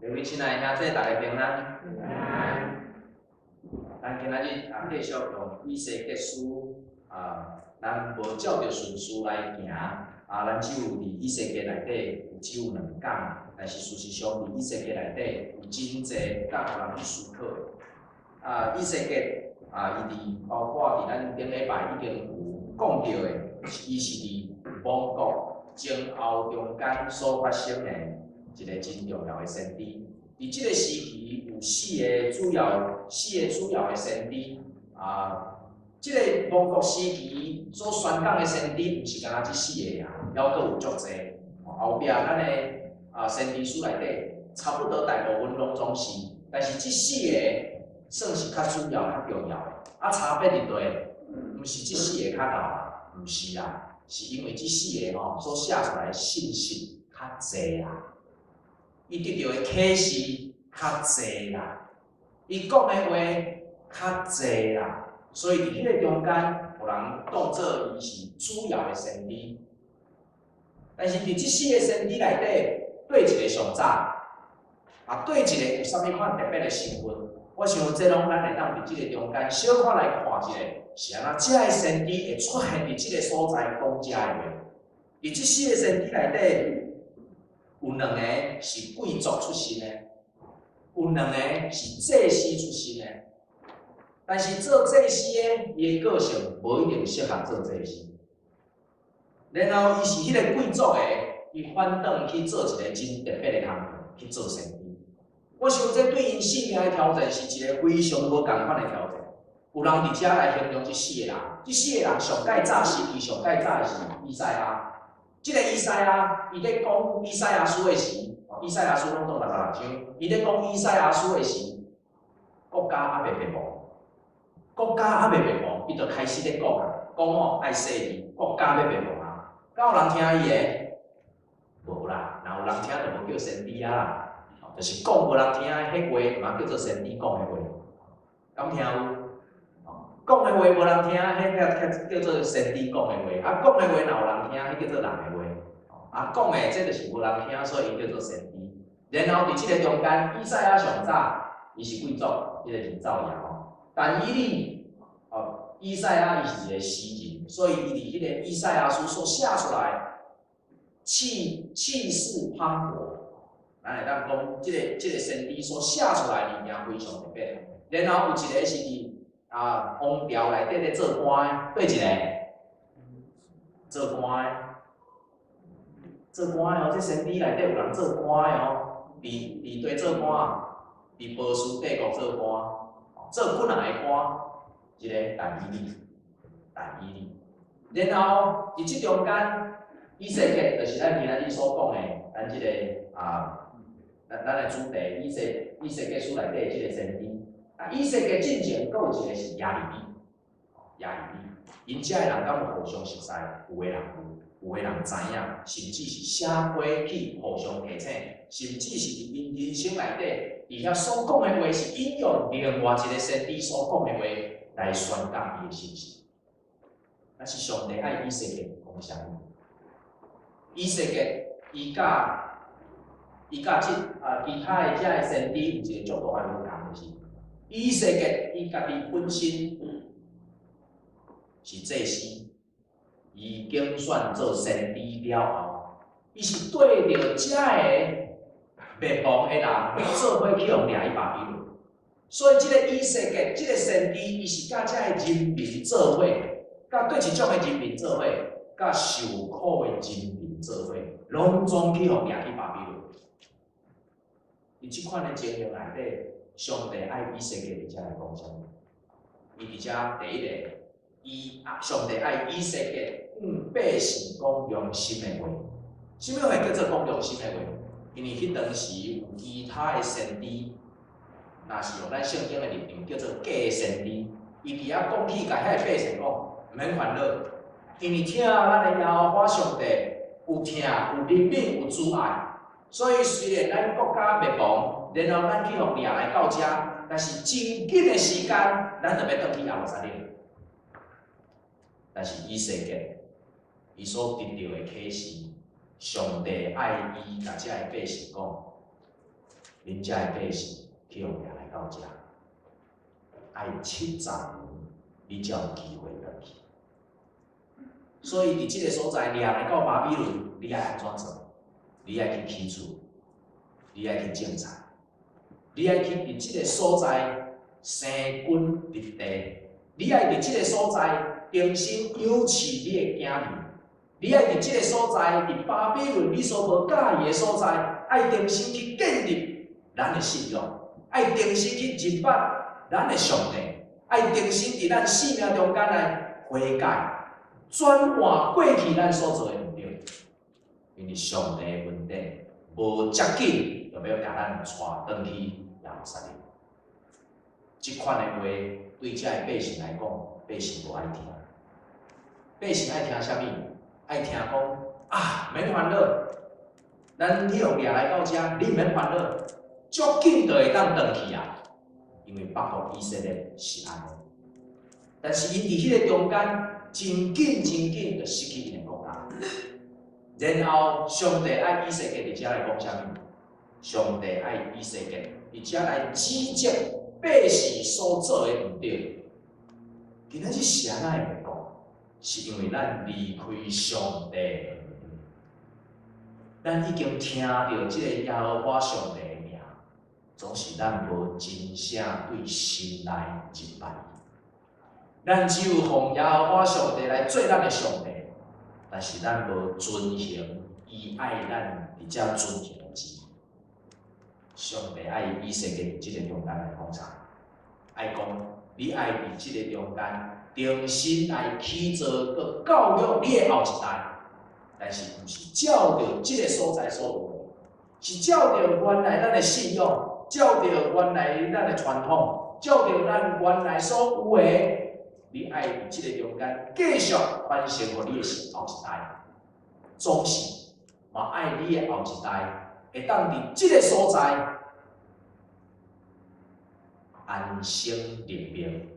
各位親愛的兄弟，大家平安。咱今仔日啊，繼續用以西結書啊，咱無照著順序來行啊，咱只有佇以西結內底有只有兩講，但是事實上佇以西結內底有真濟當予人去思考的。啊，以西結啊，伊佇包括佇咱頂禮拜已經有講著的，伊是佇亡國前後中間所發生的一個真重要的先知。佇這個時期有四個主要的先知啊，這個亡國時期所宣講的先知，毋是干焦這四個爾，猶閣有足濟。後壁咱的啊先知書內底，差不多大部分攏總是，但是這四個算是較主要、較重要的。啊，差別佇佗？毋是這四個較𠢕啊，毋是啦，是因為這四個吼所寫出來的信息較濟啦。伊得著的啟示較濟啦，伊講的話較濟啦，所以佇彼個中間，予人當做伊是主要的先知。但是佇這四個先知內底，佗一個上早，啊，佗一個有啥物款特別的身份？我想這攏咱會當佇這個中間小可來看一下，是按怎這个先知會出現佇這個所在講這个話？佇這四個先知內底，有兩個是貴族出身的，有兩個是祭司出身的。但是做祭司的，伊的個性無一定適合做祭司。然後伊是彼個貴族的，伊反轉去做一個真特別的工課，去做先知。我想這對𪜶性命的挑戰是一個非常無仝款的挑戰。有人佇遮來形容這四個人，這四個人上蓋早時期上蓋早的是以賽亞。這個以賽亞，伊咧講以賽亞書的時，以賽亞書攏總六十六章，伊咧講以賽亞書的時，國家猶未滅亡，國家猶未滅亡，伊就開始咧講啊，講哦愛洗禮，國家欲滅亡啊，敢有人聽伊的？無啦，若有人聽就無叫先知啊啦，就是講無人聽的彼話，毋通叫做先知講的話，敢聽有？講的話無人聽，彼個叫做先知講的話。啊，講的話若有人聽，彼叫做人的話。啊，講的這就是無人聽，所以伊叫做先知。然後佇這個中間，以賽亞上早，伊是貴族，彼個是造謠吼。但以理，哦，以賽亞伊是一個詩人，所以伊佇彼個以賽亞書所寫出來，氣勢磅礴。咱會當講，這個先知所寫出來的物件非常特別。然後有一個是佇啊，王朝內底咧做官的，佗一個做官的，做官的哦，這先知內底有人做官的哦，佇佗做官，佇波斯帝國做官，做幾若个官，一個但以理，但以理。然後佇這中間，以西結就是咱今仔日所講的，咱這個啊，咱的主題，以西結書內底這個先知。啊，以西結進前，閣有一個是耶利米，耶利米，𪜶遮的人敢有互相熟似？有的人有，有的人知影，甚至是寫批去互相提醒，甚至是佇𪜶人生內底，佇遐所講的話是引用另外一個先知所講的話來宣講伊的信息。但是上帝愛以西結講啥物？以西結伊佮這啊其他的遮的先知有一個足大的無仝，就是以西結伊家己本身是祭司，伊揀選做先知了後，伊是對著遮个滅亡的人做伙去予掠去巴比倫，所以這個以西結這個先知，伊是佮遮个人民做伙，佮佗一種的人民做伙，佮受苦的人民做伙，攏總去予掠去巴比倫。佇這款的情形內底，上帝愛以西結佇遮來講啥物？伊佇遮第一個，伊啊，上帝愛以西結向百姓講良心的話。啥物話叫做講良心的話？因為彼當時有其他的先知，若是用咱聖經的立場叫做假先知，伊佇遐講起，共遐个百姓講，毋免煩惱，因為疼咱的耶和華上帝有疼有憐憫有慈愛，所以雖然咱國家滅亡，然後咱去予掠來到遮，但是真緊的時間，咱就欲轉去耶路撒冷。但是以西結，伊所得著的啟示，上帝愛伊共遮个百姓講，恁遮的百姓去予掠來到遮，愛70年，你才有機會轉去。所以佇這个所在掠來到巴比倫，你愛按怎做？你愛去起厝，你愛去種菜，你愛去佇這个所在生根立地，你愛佇這个所在重新養飼你的囝兒，你愛佇這个所在，佇巴比倫你所無佮意的所在，愛重新去建立咱的信仰，愛重新去認捌咱的上帝，愛重新佇咱生命中間來悔改，轉換過去咱所做的毋對，因為上帝的恩典無遮緊，就欲共咱帶轉去耶路撒冷。這款的話對遮的百姓來講，百姓無愛聽。百姓愛聽啥物？愛聽講啊，免煩惱，咱去予掠來到遮，你毋免煩惱，足緊就會當轉去啊。因為北國以色列是按呢，但是𪜶佇彼个中間，真緊真緊就失去𪜶的國家。然後上帝愛以西結佇遮來講啥物？上帝愛以西結佇遮來指責百姓所做的毋對。今仔日是按怎會講？是因為咱離開上帝，咱已經聽著這个耶和華上帝的名，總是咱無真正對心內認捌伊。咱只有奉耶和華上帝來做咱的上帝，但是咱無遵行伊愛咱佇遮遵行的旨意。上帝愛以西結佇這个中間來講啥？愛講你愛佇這个中間重新來起造閣教育你的後一代，但是毋是照著這个所在所有的，是照著原來咱的信仰，照著原來咱的傳統，照著咱原來所有的。你愛佇這个中間繼續傳承予你的後一代，總是嘛愛你的後一代會當佇這个所在安身立命，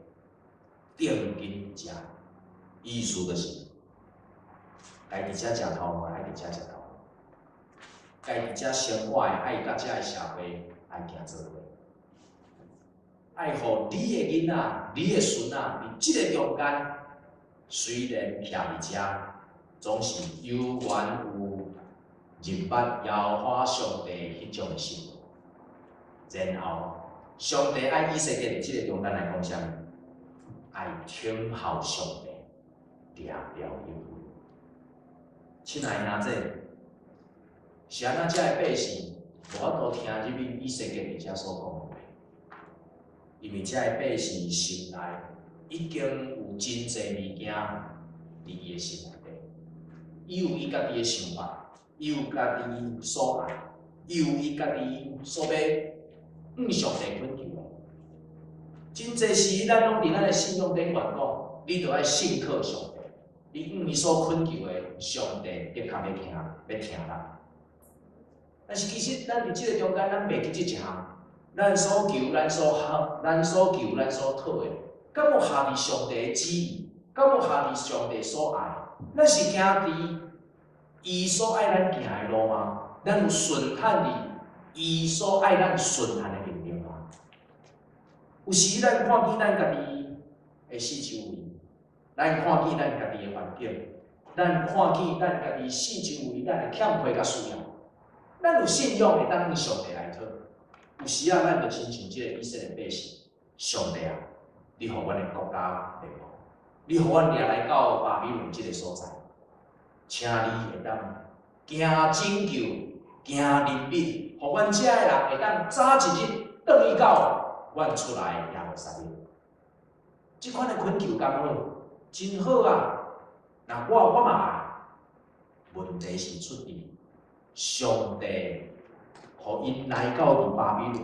定根遮。意思就是，該佇遮食頭毛，愛佇遮食頭毛；該佇遮生活的，愛佮遮的社會愛行做伙。愛予你的囡仔、你的孫仔，佇這个中間，雖然徛佇遮，總是猶原有認捌耶和華上帝彼種的生活。然後，上帝愛以西結佇這个中間來講啥物？愛聽候上帝，掠牢應允。親愛的兄弟，是按怎遮的百姓無法度聽入去以西結佇遮所講的話？因為遮的百姓心內已經有真濟物件佇伊的心內底，伊有伊家己的想法，伊有家己所愛，伊有伊家己所欲向上帝懇求的。真濟時，咱攏佇咱的信仰頂懸講，你著愛信靠上帝，你向伊所懇求的，上帝的確欲聽，欲聽咱。但是其實，咱佇這个中間，咱袂記這一項。咱所求、咱所渴、咱所求、咱所討的，敢有合佇上帝的旨意？敢有合佇上帝所愛？咱是行佇伊所愛咱行的路嗎？咱有順趁佇伊所愛咱順趁的命令嗎？有時咱看見咱家己的四周圍，咱看見咱家己的環境，咱看見咱家己四周圍咱的欠缺佮需要，咱有信仰會當向上帝來討。有時啊，咱就親像這个以色列百姓，上帝啊，你予阮的國家滅亡，你予阮掠來到巴比倫這个所在，請你會當行拯救、行憐憫，予阮遮的人會當早一日轉去到阮厝內耶路撒冷。這款的懇求敢好？真好啊！若我我嘛愛。問題是出佇上帝。予𪜶來到佇巴比倫，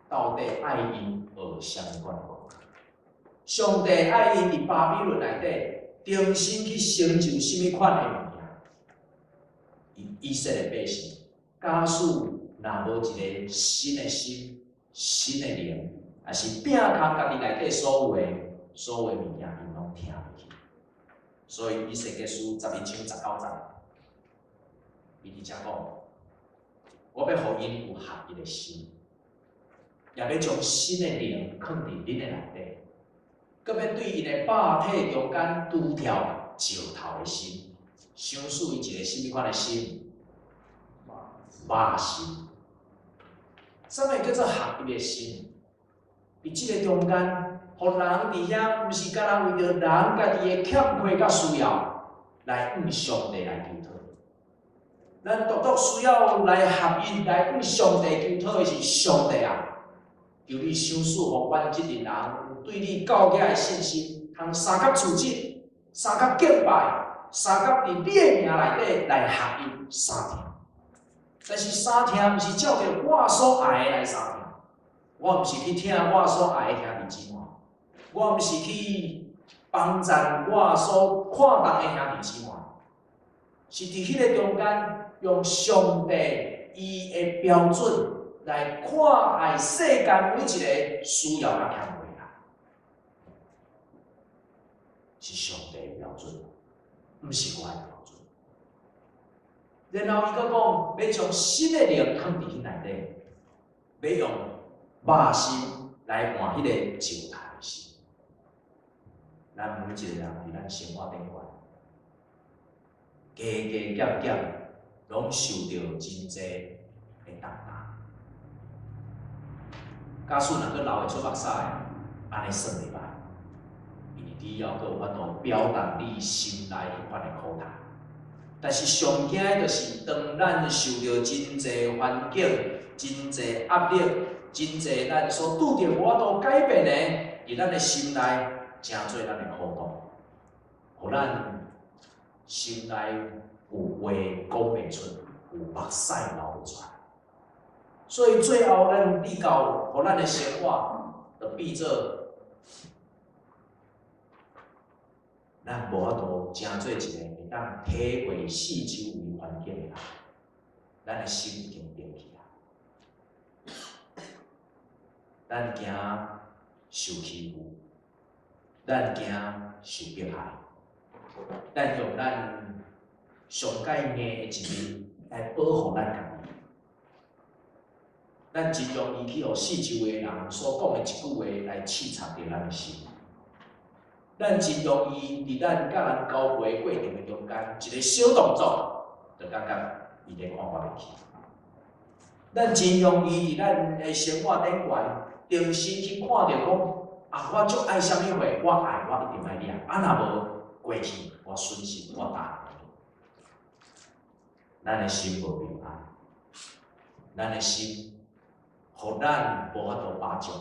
到底愛𪜶學啥物款的功課？上帝愛𪜶佇巴比倫內底重新去成就啥物款的物件？以以色列百姓，假使若無一个新的心、新的靈，抑是摒空家己內底所有的物件，𪜶攏聽袂去。所以以西結書11章19節，伊佇遮講。我欲予𪜶有合一的心，也欲將新的靈囥佇恁的內底，閣欲對𪜶的肉體中間除掉石頭的心，賞賜伊一个啥物款的心？肉心。啥物叫做合一的心？佇這个中間，予人佇遐，毋是干焦為著人家己的欠缺佮需要來向上帝來求討。咱獨獨需要來合一，來向上帝求討的是上帝啊！求你賞賜予阮這陣人對你教囝的信心，通相佮處境，相佮敬拜，相佮佇你的名內底來合一相疼。但是相疼毋是照著我所愛的來相疼，我毋是去疼我所愛的兄弟姊妹，我毋是去幫贊我所看重的兄弟姊妹，是佇彼个中間，用上帝伊的標準來看待世間每一个需要佮欠缺的人，是上帝的標準，毋是我的標準。然後伊閣講，欲將新的靈囥佇彼內底，欲用肉心來換彼个石頭的心。咱每一个人佇咱生活頂懸，加加減減，攏受著真濟的重擔。假使若閣流會出目屎，按呢算袂䆀，因為你猶閣有法度表達你心內彼款的苦痛。但是上驚的就是，當咱受著真濟環境、真濟壓力、真濟咱所拄著無法度改變的，佇咱的心內成做咱的苦毒，予咱心內有話講袂出，有目屎流袂出來。所以最後，咱比較，予咱的生活就變做咱無法度成做一個會當體會四周圍環境的人，咱的心已經定去啊。咱驚受欺負，咱驚受迫害，咱用咱上蓋硬的一面來保護咱家己。咱真容易去予四周圍的人所講的一句話來刺插著咱的心。咱真容易佇咱佮人交陪過程的中間，一个小動作，就感覺伊咧看我袂起。咱真容易佇咱的生活頂懸，重新去看著講，啊，我足愛啥物貨，我愛我一定愛掠，啊，若無過去，我損失我擔。咱的心無平安，咱的心，予咱無法度飽足，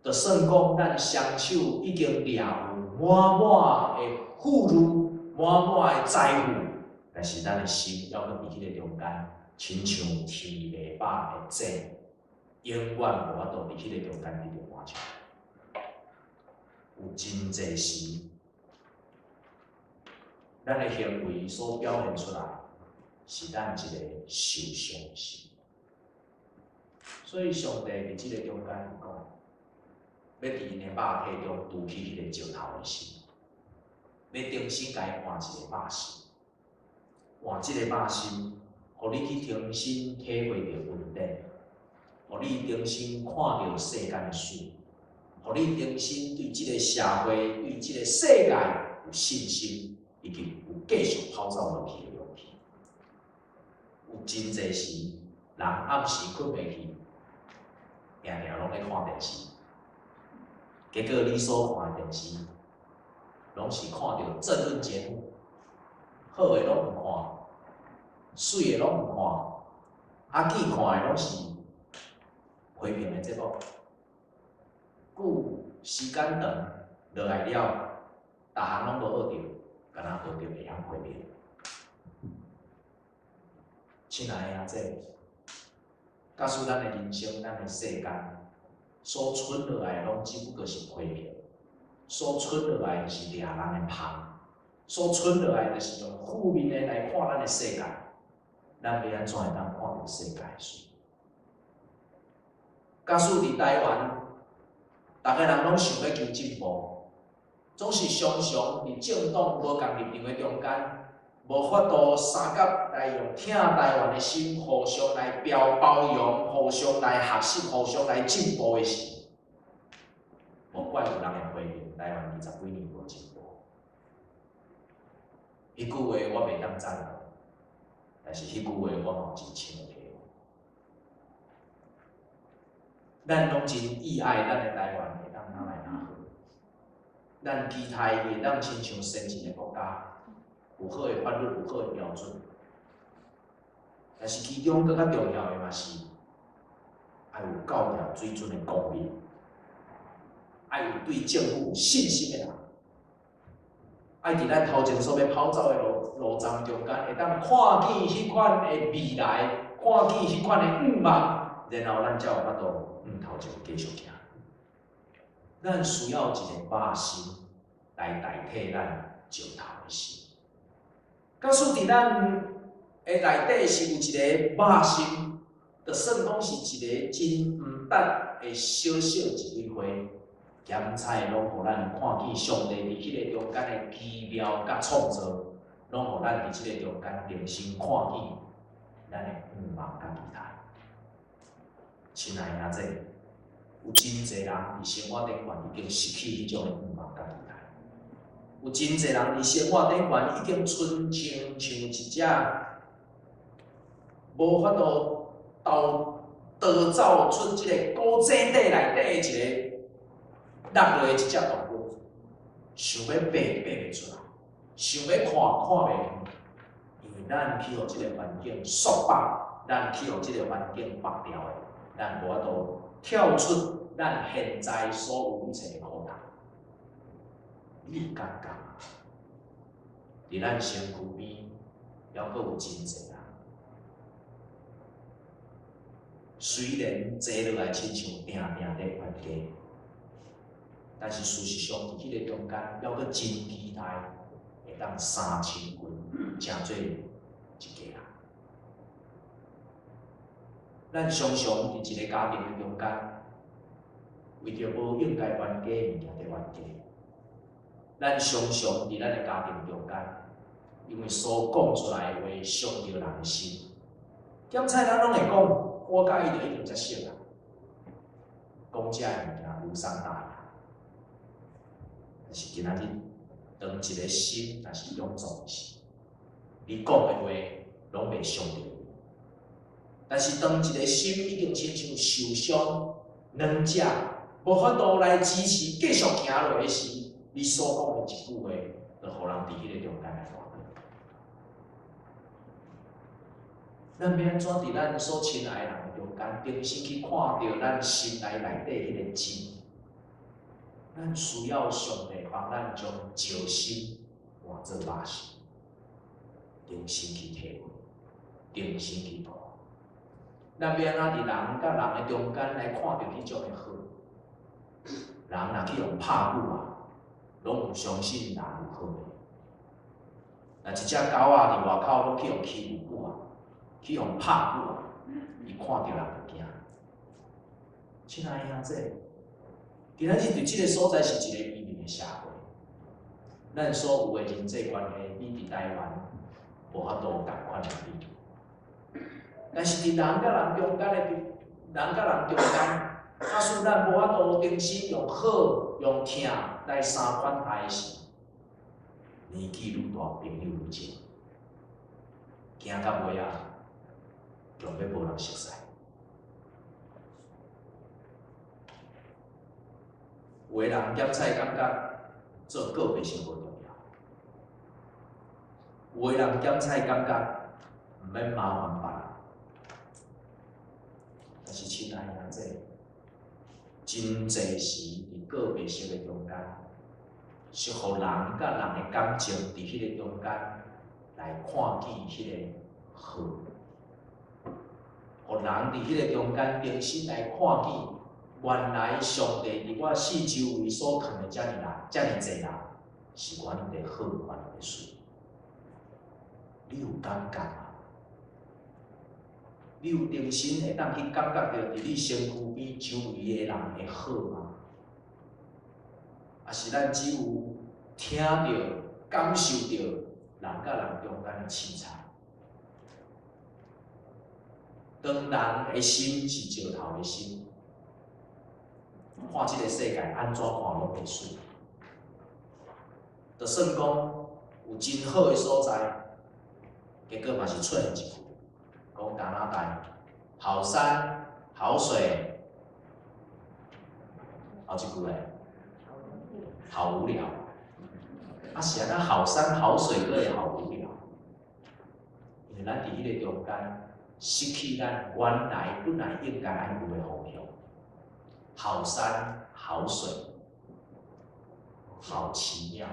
就算講咱雙手已經掠有滿滿的富裕、滿滿的財富，但是咱的心猶閣佇彼个中間，親像天袂飽的井，永遠無法度佇彼个中間得著滿足。有真濟時，咱的行為所表現出來，是咱一个受傷的心。所以上帝佇這个中間講，欲佇𪜶的肉體中除去彼個石頭的心，欲重新共伊換一个肉心，換這個肉心，予你去重新體會著恩典，予你重新看著世間的水，予你重新對這个社會、對這个世界有信心，以及有繼續跑走落去的勇氣。有真濟時，人暗時睏袂去，定定攏咧看電視，結果你所看的電視，攏是看著政論節目，好的攏毋看，媠的攏毋看，啊，見看的攏是批評的節目。久時間長落來了，逐項攏無學著，敢若學著會曉批評。親愛的阿姐，假使咱的人生、咱的世間所存落來的，攏只不過是批評；所存落來的是掠人的芳，所存落來的就是用負面的來看咱的世界。咱欲按怎會當看著世界的媠？假使佇台灣，逐个人攏想欲求進步，總是常常佇政黨無仝立場的中間，無法度相佮來用疼台灣的心，互相來標包容，互相來學習，互相來進步的時，無怪有人會批評台灣二十幾年無進步。彼句話我袂當贊同，但是彼句話我嘛有真深的體會。咱攏真意愛咱的台灣會當哪來哪好，咱期待伊會當親像先進的國家，有好的法律，有好的標準。但是其中閣較重要的嘛是，愛有夠條水準的公民，愛有對政府有信心的人，愛佇咱頭前所欲跑走的路路站中間，會當看見彼款的未來，看見彼款的願望，然後咱才有法度向頭前繼續行。咱需要一個肉心來代替咱石頭的心。假使佇咱的內底是有一個肉心，就算講是一個真毋值的小小一蕊花，鹹菜攏予咱看見上帝佇彼個中間的奇妙佮創造，攏予咱佇這个中間重新看見咱的願望佮期待。親愛的兄弟，有真濟人佇生活頂懸已經失去彼種的願望佮期待，有真濟人佇生活頂懸已經賰像像一隻無法度逃逃走出這个古井底內底的一个落落的一隻動物，想欲爬爬袂出來，想欲看看袂遠，因為咱去予這个環境束縛，咱去予這个環境縛牢的，咱無法度跳出咱現在所有一切的苦痛。你有感覺嗎？佇咱身軀邊，猶閣有真濟人，雖然坐落來親像定定咧冤家，但是事實上佇彼个中間，猶閣真期待會當三親近，成做一家人。咱常常佇一個家庭的中間，為著無應該冤家的物件佇冤家。咱常常佇咱的家庭中間，因為所講出來的話傷著人的心。檢菜咱攏會講，我佮伊就已經遮熟啊，講這个物件無傷大雅。但是今仔日，當一個心若是臃腫的時，你講的話攏袂傷著伊。但是當一個心已經親像受傷，兩者無法度來支持繼續行落的時，你所講的一句話，就予人佇彼个中間來大過。咱欲按怎佇咱所親愛的人的中間，重新去看著咱心內內底彼个真？咱需要上帝幫咱將石心換做肉心，重新去體會，重新去看。咱欲按怎佇人佮人的中間來看著彼種的好？人若去予拍久啊，攏毋相信人有好的。若一隻狗仔佇外口攏去予欺負久啊，去予拍久啊，伊看著人就驚。親愛的兄弟，今仔日佇這个所在是一个移民的社會，咱所有的人際關係，你佇台灣無法度仝款來比。但是佇人佮人中間的，人佮人中間，假使咱無法度重新用好、用疼來相款待時，年紀愈大，朋友愈少，行到尾仔，強欲無人熟似。有的人檢菜感覺做告白傷無重要，有的人檢菜感覺毋免麻煩別人。但是親愛的兄弟，真濟時佇告白式的中間，是予人佮人的感情佇彼个中間來看見彼个好，予人佇彼个中間重新來看見，原來上帝佇我四周圍所囥的遮爾人，遮爾濟人，是偌爾的好，偌爾的媠。你有感覺嗎？你有重新會當去感覺著佇你身軀邊周圍的人的好嗎？抑是咱只有聽著、感受著人人佮人中間的刺差。當人的心是石頭的心，看這个世界按怎看攏袂媠。就算講有真好的所在，結果嘛是出現一句，講加拿大好山好水，後一句咧，好無聊。啊是按怎好山好水，閣會好無聊？因為咱佇彼个中間失去咱原來本來應該愛有的方向。好山好水，好奇妙。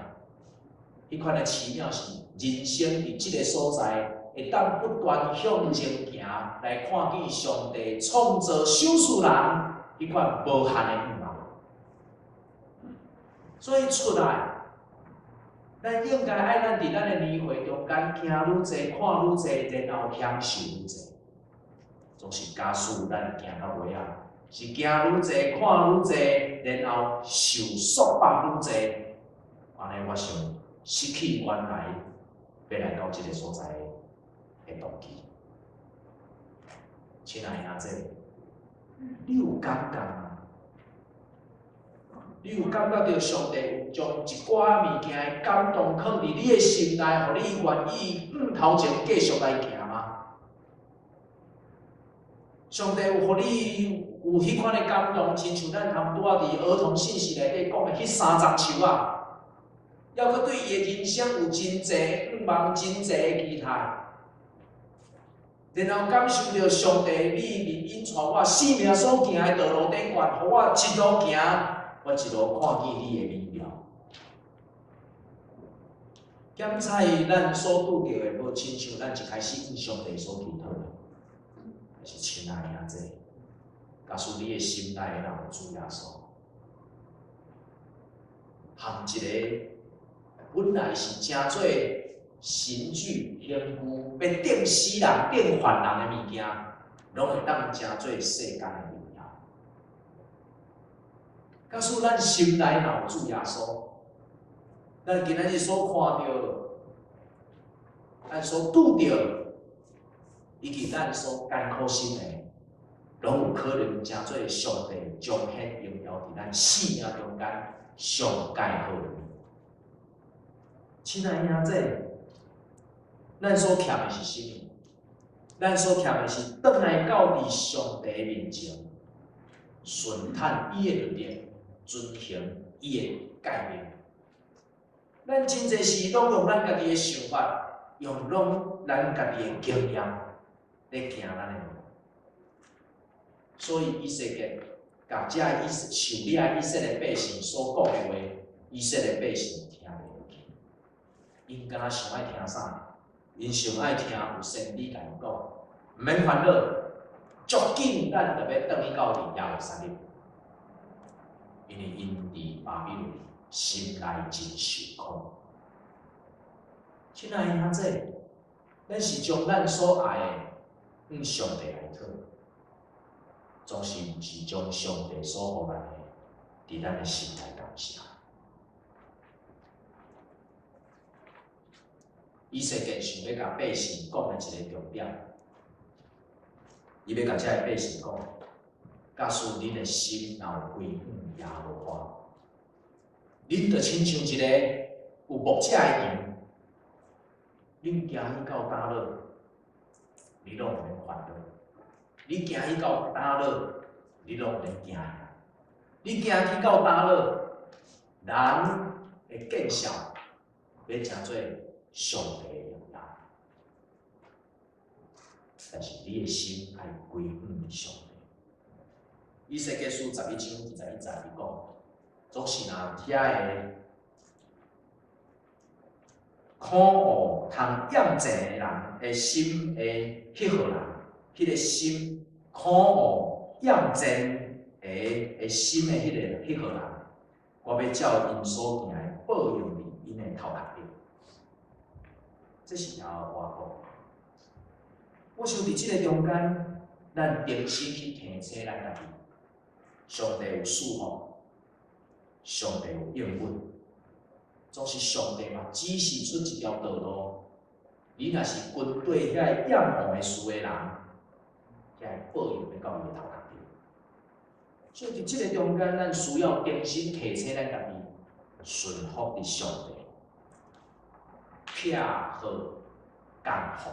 彼款的奇妙是人生佇這个所在，會當不斷向前行，來看見上帝創造賞賜人彼款無限的願望。所以出來，咱應該愛咱佇咱的年歲中間行愈濟，看愈濟，然後享受愈濟。總是假使咱行到尾仔，是行愈濟，看愈濟，然後受束縛愈濟，按呢我想失去原來欲來到這个所在的動機。親愛的兄弟，你有感覺嗎？你有感覺著上帝有將一寡物件的感動囥佇你的心內，予你願意向頭前繼續來行嗎？上帝有予你有彼款的感動，親像咱頭拄仔佇兒童信息內底講的彼三叢樹仔，猶閣對伊的人生有真濟願望、真濟的期待，然後感受著上帝你引領帶我生命所行的道路頂懸，予我一路行，我一路看見你的美妙。檢採咱所拄著的，無親像咱一開始向上帝所祈禱的，但是親愛的兄弟，假使你的心內若有主耶穌，含一個本來是成做神具刑具，欲釘死人、釘犯人的物件，攏會當成做世間的榮耀。假使咱心內若有主耶穌，咱今仔日所看著、咱所拄著，以及咱所艱苦心的，攏有可能成做上帝彰顯榮耀佇咱生命中間上蓋好的物。親愛的兄弟，咱所欠的是啥物？咱所欠的是轉來到佇上帝面前，順趁伊的律例，遵行伊的誡命。咱真濟時攏用咱家己的想法，用攏咱家己的經驗咧行咱的路。所以以西結共遮以受掠以色列百姓所講的話，以色列百姓聽袂落去。𪜶敢若上愛聽啥？𪜶上愛聽有先知共𪜶講，毋免煩惱，足緊咱就欲轉去到佇耶路撒冷，因為𪜶佇巴比倫心內真受苦。親愛的兄弟，咱是將咱所愛的向上帝來討，總是毋是將上帝所予咱的，佇咱的心內感謝。以西結想欲共百姓講的一個重點，伊欲共遮个百姓講：假使恁的心若有歸向耶和華，恁就親像一個有牧者的羊，恁行去到佗落，你攏毋免煩惱；你行去到佗落，你攏毋免驚。你行去到佗落，人會見笑，欲成做上帝的榮耀。但是你的心愛歸向上帝。以西結書11章21節伊講，總是若遐个可惡通厭憎的人的心的彼號人，彼個心可惡厭憎的心的彼號人，我欲照𪜶所行的報應佇𪜶的頭殼頂。這是耶和華講。我想佇這个中間，咱重新去提醒咱家己，上帝有賜福，上帝有應允。總是上帝嘛指示出一條道路。你若是軍隊遐個厭惡的事的人，遐個報應欲到伊的頭殼頂。所以佇這个中間，咱需要重新提醒咱家己，順服佇上帝，撇好降服。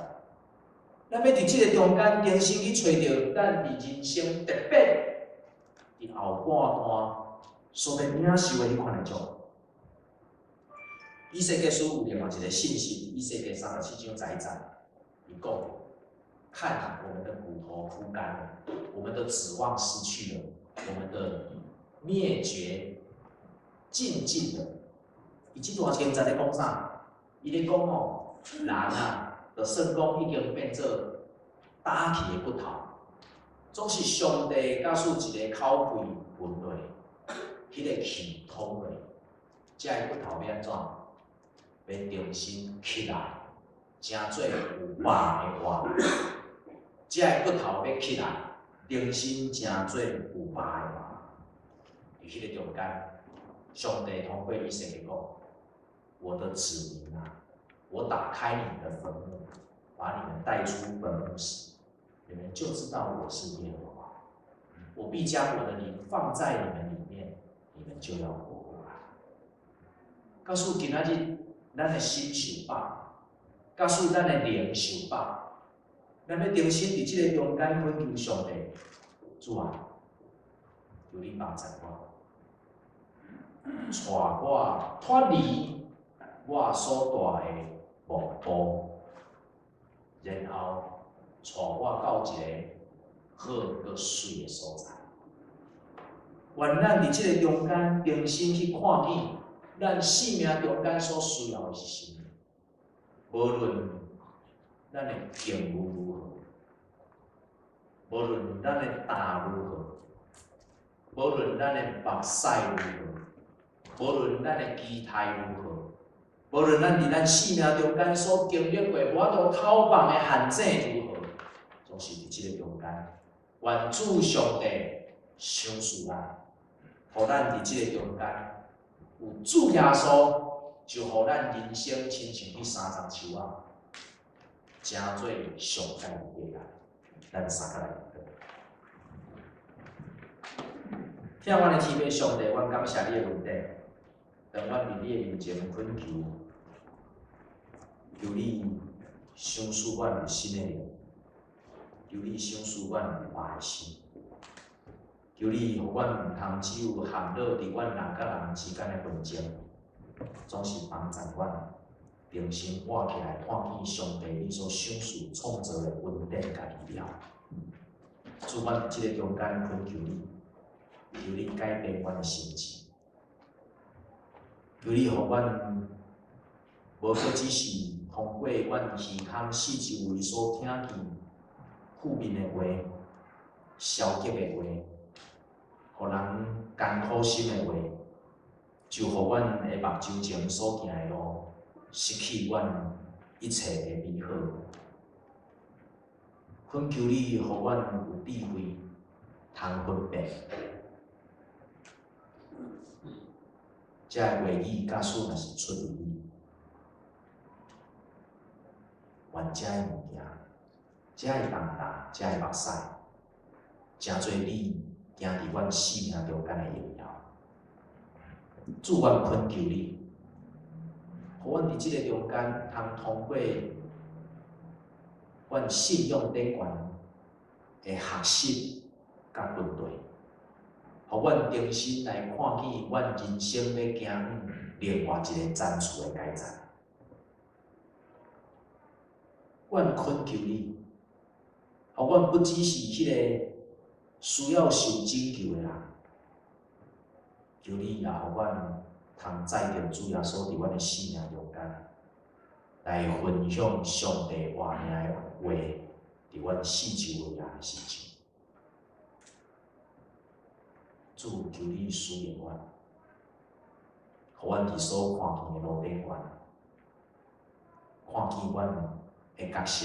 咱欲佇這个中間重新去揣著咱佇人生特別佇後半段所欲領受的彼款的祝福。以西結書有另外一个信息，以西結37章11節，伊講：看我們的骨頭枯乾了，我們的指望失去了，我們的滅絕近近的。伊這段經節咧講啥？伊咧講哦，人啊，就算講已經變做焦去的骨頭，總是上帝假使一個口氣噴落，彼个氣通落，這个骨頭欲按怎？欲重新起來，成做有肉的活。這个骨頭欲起來，重新成做有肉的活。佇彼个中間，上帝通過以西結講：我的子民啊，我打開你們的墳墓，把你們帶出墳墓時，你們就知道我是耶和華。我必將我的靈放在你們裡面，你們就要活過來。假使今仔日咱的心受百，假使咱的靈受百，咱欲重新佇這个中間懇求上帝，主啊，求你幫助我，帶我脫離我所蹛的幕布，然後帶我到一個好閣媠的所在。願咱佇這個中間重新去看見，咱生命中間所需要的是啥物？無論咱的境遇如何，無論咱的擔如何，無論咱的目屎如何，無論咱的期待如何，無論咱佇咱生命中間所經歷過無法度透放的陷阱如何，總是佇這個中間，願主上帝賞賜咱，予咱佇這個中間有主耶穌，就予咱人生親像彼三叢樹仔，成做上佳的價值。咱三個來祈禱。疼阮的天父上帝，阮感謝你的恩典。當阮佇你的面前懇求，求你賞賜阮有新的靈，求你賞賜阮有活的心，求你予阮毋通只有陷落佇阮人佮人之間的紛爭，總是幫助阮重新活起來，看見上帝你所賞賜創造的恩典佮奇妙。主，阮佇這个中間懇求你，求你改變阮的心志，求你予阮無閣只是通過阮耳孔四周圍所聽見負面的話、消極的話，予人艱苦心的話，就予阮的目睭前所行的路失去阮一切的美好。懇求你，予阮有智慧，通分辨。這个話語假使若是出自你，願這个物件、這个重擔、這个目屎，成做你行佇阮生命中間的榮耀。主，阮懇求你，予阮佇這个中間，通通過阮信仰頂懸的學習佮訓導，予阮重新來看見阮人生欲行向另外一个層次的階層。阮懇求你，予阮不只是彼个需要受拯救的人，求你也予阮通載著主耶穌佇阮的生命中間，來分享上帝活命的話，佇阮四周圍人的身上。主，求你使用阮，予阮佇所看見的路頂懸，看見阮的角色，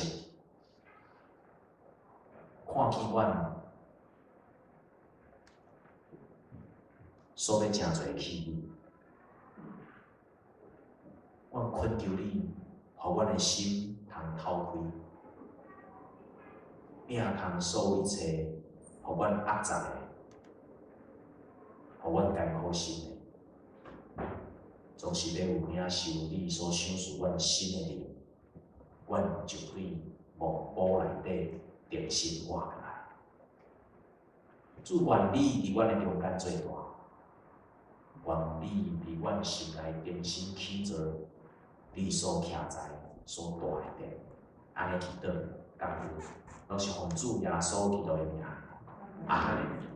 看見阮所欲成做的器皿。懇求你，予阮的心通透開，摒空所有一切，予阮壓榨的，予阮艱苦心的，總是欲有領受你所賞賜阮新的靈，阮就對墓埔內底重新活過來。主，願你佇阮的中間做大，願你佇阮心內重新起造你所徛在所大的殿，按呢祈禱感恩，攏是奉主耶穌基督的名，阿門。